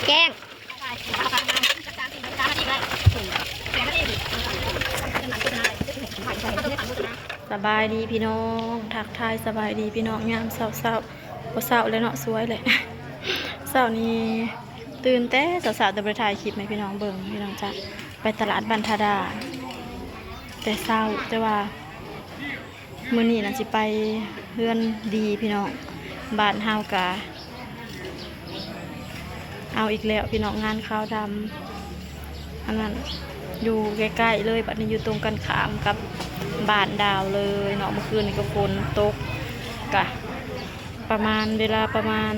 ແຈ້ງ. ສະບາຍດີພີ່ນ້ອງ ທັກທາຍສະບາຍດີພີ່ນ້ອງຍາມເຊົ້າໆ ບໍ່ເຊົ້າແລ້ວເນາະ ສວຍແຫຼະ. ເຊົ້ານີ້ຕື່ນແຕ່ເຊົ້າໆ ແຕ່ບໍ່ໄດ້ຖ່າຍຄລິບໃຫ້ພີ່ນ້ອງເບິ່ງ ພີ່ນ້ອງຈ້າ. ໄປຕະຫຼາດບັນທະດາແຕ່ເຊົ້າ ແຕ່ວ່າ ມື້ນີ້ນະຊິໄປເຮືອນດີພີ່ນ້ອງ. ບ້ານເຮົາກະເອົາອີກແລ້ວພີ່ນ້ອງ ງານຂາວດຳ ອັນນັ້ນຢູ່ໃກ້ໆເລີຍ. ບັດນີ້ຢູ່ຕົງກັນຂ້າມກັບບ້ານດາວເລີຍເນາະ. ມື້ຄືນນີ້ກໍຝົນຕົກ ກະປະມານ ເວລາປະມານ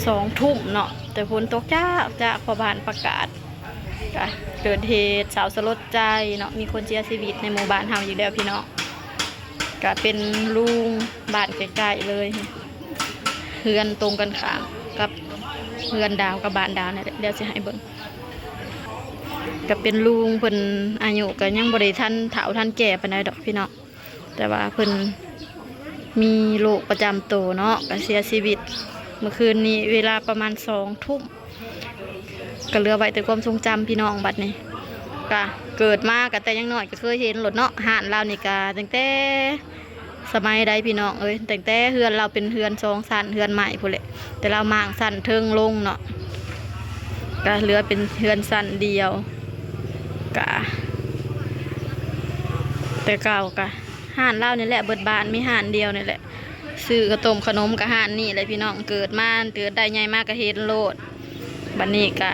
ສອງທຸ່ມເນາະ ແຕ່ຝົນຕົກຈາກໆ ເພາະບ້ານປະກາດ ກະເກີດເຫດເສົ້າສະຫຼົດໃຈເນາະ ມີຄົນເສຍຊີວິດໃນໝູ່ບ້ານເຮົາອີກແລ້ວພີ່ນ້ອງ. ກະເປັນລຸງບ້ານໃກ້ໆເລີຍ ເຮືອນຕົງກັນຂ້າມກັບເຮືອນດາວ ກັບບ້ານດາວນີ້ແຫຼະ ດຽວຊິໃຫ້ເບິ່ງ. ກະເປັນລຸງ ເພິ່ນອາຍຸກະຍັງບໍ່ໄດ້ທັນເຖົ້າທັນແກ່ປານໃດດອກພີ່ນ້ອງ ແຕ່ວ່າເພິ່ນມີໂລກປະຈຳໂຕເນາະ ກະເສຍຊີວິດມື້ຄືນນີ້ເວລາປະມານສອງທຸ່ມ ກະເຫຼືອໄວ້ແຕ່ຄວາມຊົງຈຳພີ່ນ້ອງ. ບັດນີ້ກະເກີດມາກະແຕ່ຍັງນ້ອຍກະເຄີຍເຫັນໂລດເນາະ. ຮ້ານລາວນີ້ກະຕັ້ງແຕ່ສະໄໝໃດພີ່ນ້ອງເອີຍ ຕັ້ງແຕ່ເຮືອນລາວເປັນເຮືອນສອງຊັ້ນ ເຮືອນໄມ້ພຸ້ນແຫຼະ ແຕ່ລາວມ້າງຊັ້ນເທິງລົງເນາະ ກະເຫຼືອເປັນເຮືອນຊັ້ນດຽວ. ກະແຕ່ເກົ່າກະຮ້ານລາວນີ້ແຫຼະ ເບິດບ້ານມີຮ້ານດຽວນີ້ແຫຼະ ຊື້ເຂົ້າຕົ້ມຂະໜົມກະຮ້ານນີ້ແຫຼະພີ່ນ້ອງ. ເກີດມາ ເກີດໄດ້ໃຫຍ່ມາກະເຫັນໂລດ. ບັດນີ້ກະ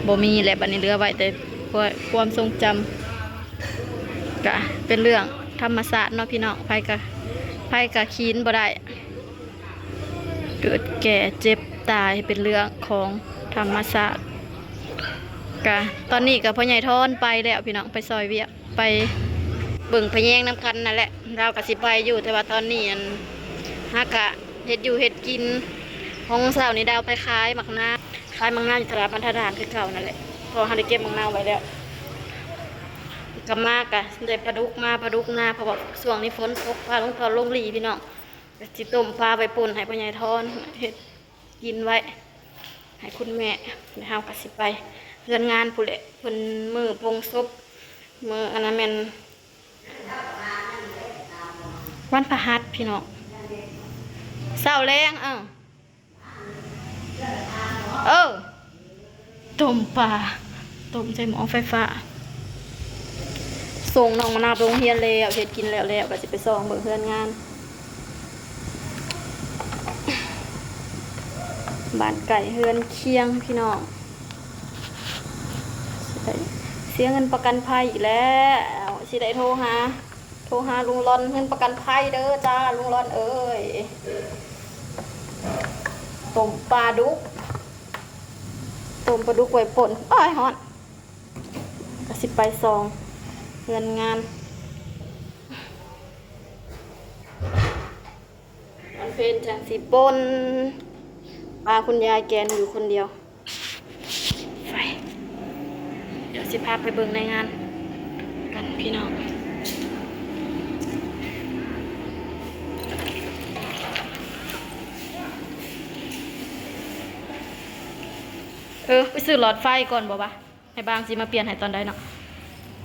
ບໍ່ມີແຫຼະ ບັດນີ້ເຫຼືອໄວ້ແຕ່ຄວາມຊົງຈຳ. ກະເປັນເລື່ອງທຳມະຊາດເນາະພີ່ນ້ອງ ໃຜກະ ໃຜກະຂີນບໍ່ໄດ້. ເກີດແກ່ເຈັບຕາຍເປັນເລື່ອງຂອງທຳມະຊາດ. ກະຕອນນີ້ກະພໍ່ໃຫຍ່ທອນໄປແລ້ວພີ່ນ້ອງ ໄປຊ່ອຍວຽກ ໄປເບິ່ງພະແຍງນຳກັນນັ້ນແຫຼະ. ລາວກະຊິໄປຢູ່ ແຕ່ວ່າຕອນນີ້ອັນ ຫາກະເຮັດຢູ່ເຮັດກິນ. ຂອງເຊົ້ານີ້ດາວໄປຂາຍໝາກນາວ ຂາຍໝາກນາວຢູ່ຕະຫຼາດບັນທະດານຄືເກົ່ານັ້ນແຫຼະ ເພາະວ່າເຮົາໄດ້ເກັບໝາກນາວໄວ້ແລ້ວ. ກັບມາກະໄດ້ປາດຸກມາ ປາດຸກນາ ເພາະວ່າຊ່ວງນີ້ຝົນຕົກ ປາລົງທອດລົງຫຼີ່ພີ່ນ້ອງ. ກະຊິຕົ້ມປາໄວ້ປົ່ນໃຫ້ພໍ່ໃຫຍ່ທອນເຮັດກິນໄວ້ໃຫ້ຄຸນແມ່. ແລ້ວເຮົາກະຊິໄປເຮືອນງານພຸ້ນແຫຼະ ເພິ່ນມື້ປົງສົບ ມື້ອັນນັ້ນແມ່ນວັນພະຫັດພີ່ນ້ອງ ເຊົ້າແລງ. ເອີ ເອີ ຕົ້ມປາ ຕົ້ມໃສ່ໝໍ້ໄຟຟ້າ. ສົ່ງນ້ອງມະນາວໄປໂຮງຮຽນແລ້ວ ເຮັດກິນແລ້ວແລ້ວ ກະຊິໄປສ່ອງເບິ່ງເຮືອນງານ ບ້ານໃກ້ເຮືອນຄຽງພີ່ນ້ອງ. ຊິໄດ້ເສຍເງິນປະກັນໄພອີກແລ້ວ ຊິໄດ້ໂທຫາ ໂທຫາລຸງລອນເງິນປະກັນໄພເດີຈ້າ ລຸງລອນເອີຍ. ຕົ້ມປາດຸກ ຕົ້ມປາດຸກໄວ້ປົ່ນ ໂອ້ຍ ຮ້ອນ. ກະຊິໄປສ່ອງເຮືອນງານ ຕອນເພນຈັ່ງຊິປົ່ນປາ ຄຸນຍາຍແກນຢູ່ຄົນດຽວ. ໄປ ດຽວຊິພາໄປເບິ່ງໃນງານກັນພີ່ນ້ອງ. ເອີ ໄປຊື້ຫຼອດໄຟກ່ອນບໍ່ວະ? ໃຫ້ບາງຊິມາປ່ຽນໃຫ້ຕອນໃດເນາະ.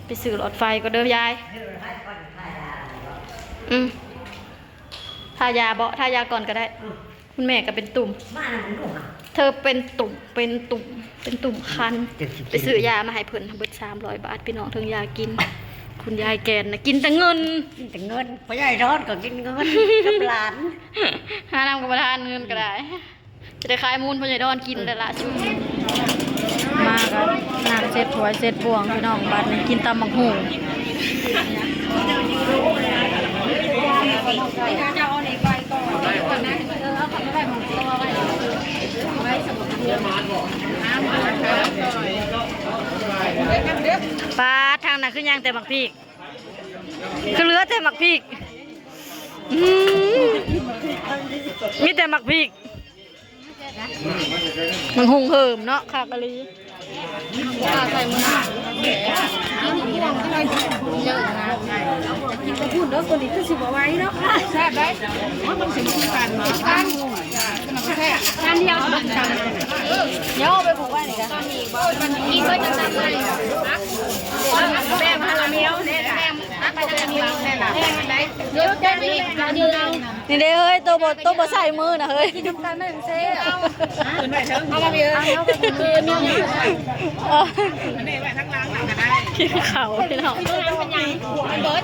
ໄປຊື້ຫຼອດໄຟກ່ອນເດີຍາຍ. ອືມ ທາຢາເບາະ ທາຢາກ່ອນກະໄດ້. ອືມ ຄຸນແມ່ກະເປັນຕຸ່ມ. ມານຳລູກ ເທີເປັນຕຸ່ມ ເປັນຕຸ່ມ ເປັນຕຸ່ມຄັນ. ຈັ່ງຊິ ໄປຊື້ຢາມາໃຫ້ເພິ່ນ ເບິດສາມຮ້ອຍບາດພີ່ນ້ອງ ເຖິງຢາກິນ. ຄຸນຍາຍແກນນະກິນແຕ່ເງິນ ກິນແຕ່ເງິນ. ພໍ່ໃຫຍ່ທອນກະກິນເງິນກັບຫຼານ ຫານຳກະບໍ່ທານເງິນກະໄດ້. ຈະໄດ້ຂາຍມູນພໍ່ໃຫຍ່ດອນກິນແລ້ວລະ. ມາກໍນ້ຳເຊັດຖ້ວຍເຊັດບ່ວງພີ່ນ້ອງ ບາດນີ້ກິນຕຳບັກຫຸ່ງ. ປາດ ທາງນັ້ນຄືຍັງແຕ່ໝາກພິກ ຄືເຫຼືອແຕ່ໝາກພິກ. ອືມ ມີແຕ່ໝາກພິກ. ບັກຫຸ່ງເຫີມເນາະ ຄັກອີ່ຫຼີ. ກິນແຕ່ພຸ້ນເດີ ໂຕນີ້ຄືຊິບໍ່ໄຫວເນາະ. ແຊບໄດ໋ ໂອ້ຍ ມັນຊິບໍ່ຄືກັນເນາະ ຕຳບັກຫຸ່ງ ແຊບ ຈານດຽວ ໂຍໄປຜູກໄວ້ນີ້ກະ ກິນເບິດຈັງຊັ້ນເລີຍ ແມ່ມາລະແມວແນ່ລະ ແມ່ມ ນີ້ເດ້ເຮີ້ຍ ໂຕບໍ່ ໂຕບໍ່ໃສ່ມືນະເຮີ້ຍ ກິນນຳກັນມັນແຊບ ເອົາມາເອີ ເອີ ມີຫຍັງ ເອີ ກິນເຂົ້າພີ່ນ້ອງ ເບິດ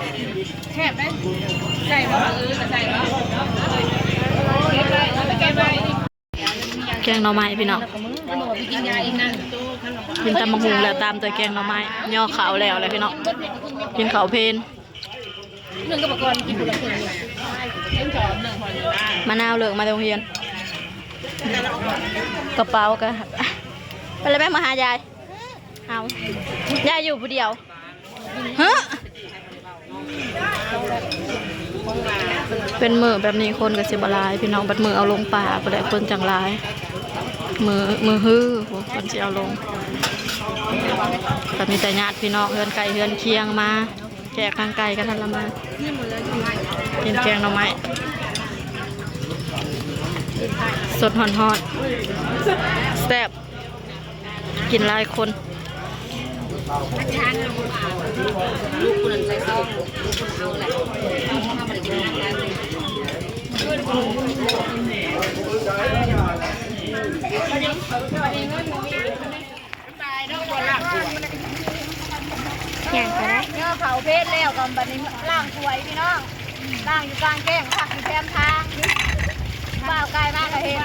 ແຊບເດ້ ໃສ່ບໍ່ ເອີ ໃສ່ບໍ່ ເກັບໄວ້ ເອົາໄປເກັບໄວ້ ແກງໜໍ່ໄມ້ພີ່ນ້ອງ ກິນຕຳບັກຫຸ່ງແລ້ວຕາມດ້ວຍແກງໜໍ່ໄມ້ ຍໍເຂົ້າແລ້ວແຫຼະພີ່ນ້ອງ ກິນເຂົ້າເພນ ມະນາວເລີກມາແຕ່ໂຮງຮຽນ ກະເປົາກະ ໄປແລ້ວແມ່ ມາຫາຍາຍ ເອົາ ຍາຍຢູ່ຜູ້ດຽວ ຮະ ເປັນມື້ແບບນີ້ຄົນກະຊິບໍ່ຫຼາຍພີ່ນ້ອງ ບັດມື້ເອົາລົງປ່າພຸ້ນແຫຼະຄົນຈັ່ງຫຼາຍ ມື້ ມື້ຮືພຸ້ນເພິ່ນຊິເອົາລົງ ກະມີແຕ່ຍາດພີ່ນ້ອງເຮືອນໃກ້ເຮືອນຄຽງມາ ແຂກທາງໄກກະທັນລະມາ ກິນແກງໜໍ່ໄມ້ ສົດຮ້ອນໆ ແຊບ ກິນຫຼາຍຄົນ ຫຍັງກະໄດ້ ຍໍເຂົ້າເພນແລ້ວກະບັດນີ້ລ້າງຖ້ວຍພີ່ນ້ອງ ລ້າງຢູ່ກາງແຈ້ງ ພັກຢູ່ແຄມທາງ ບ່າວໄກ່ມາກະເຫັນ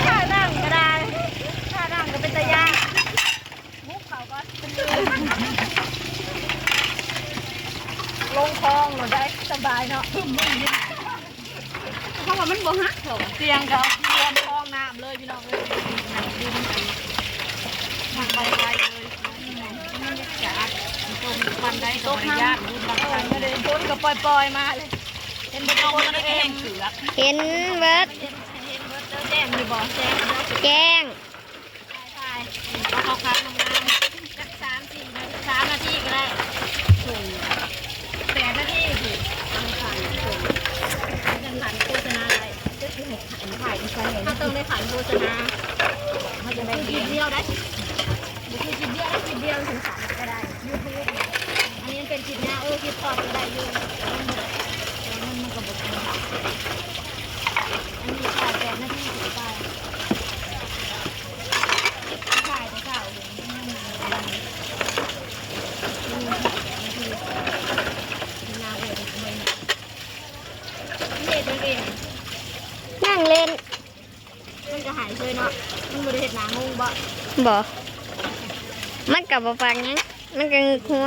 ທ່ານັ່ງກະໄດ້ ທ່ານັ່ງກະເປັນຕາຢ້ານ ບຸກເຂົ້າກ່ອນ ລົງຄອງໂລດໄດ໋ ສະບາຍເນາະ ເພາະວ່າມັນບໍ່ຫັກເທົ່າ ຕຽງກະເອົາຕຽງຄອງນ້ຳເລີຍພີ່ນ້ອງເອີຍ ນ້ຳດື່ມອັນ ທາງໄວໆເລີຍ ມັນສະອາດ ຕົກ ປັນໄດ້ກະບໍ່ໄດ້ຢ້ານ ບຸນບາງ ເອີ ຝົນກະປ່ອຍໆມາເລີຍ ເຫັນບໍ່ ເຫັນເບິດ ເຫັນເບິດ ແຈ້ງຢູ່ບໍ່ ແຈ້ງ ແຈ້ງ ຖ່າຍ ເອົາຂາວໆງາມໆ ຈັກສາມສີ່ ສາມນາທີກະໄດ້ ໂອ້ ແປດນາທີພຸ້ນ ຖ່າຍ ຈັງທັນໂຄສະນາໄດ້ ເຮົາຕ້ອງໄດ້ຜັນໂຄສະນາ ເຮົາຈະໄດ້ ຄືຄລິບດຽວໄດ໋ ບໍ່ຄືຄລິບດຽວ ຄລິບດຽວເຖິງສາມກະໄດ້ ຢູທູບ ອັນນີ້ມັນເປັນຄລິບຍາວ ເອີ ຄລິບຊອດກະໄດ້ຢູ່ ແຕ່ມັນບໍ່ໄດ້ ແຕ່ມັນ ມັນກະບໍ່ເປັນ ອັນນີ້ຖ່າຍແປດນາທີກະໄດ້ ນັ່ງເຫຼັ້ນ ມັນກະຫາຍເຊີຍເນາະ ມັນບໍ່ໄດ້ເຮັດໜ້າງົງບໍ? ບໍ່ ມັນກະບໍ່ປາກຫຍັງ ມັນກະງຶກຫົວ.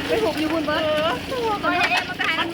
ໄປຫຸບຢູ່ພຸ້ນເບິດ ເອີ ເຂົາເອງມາໄປຫາ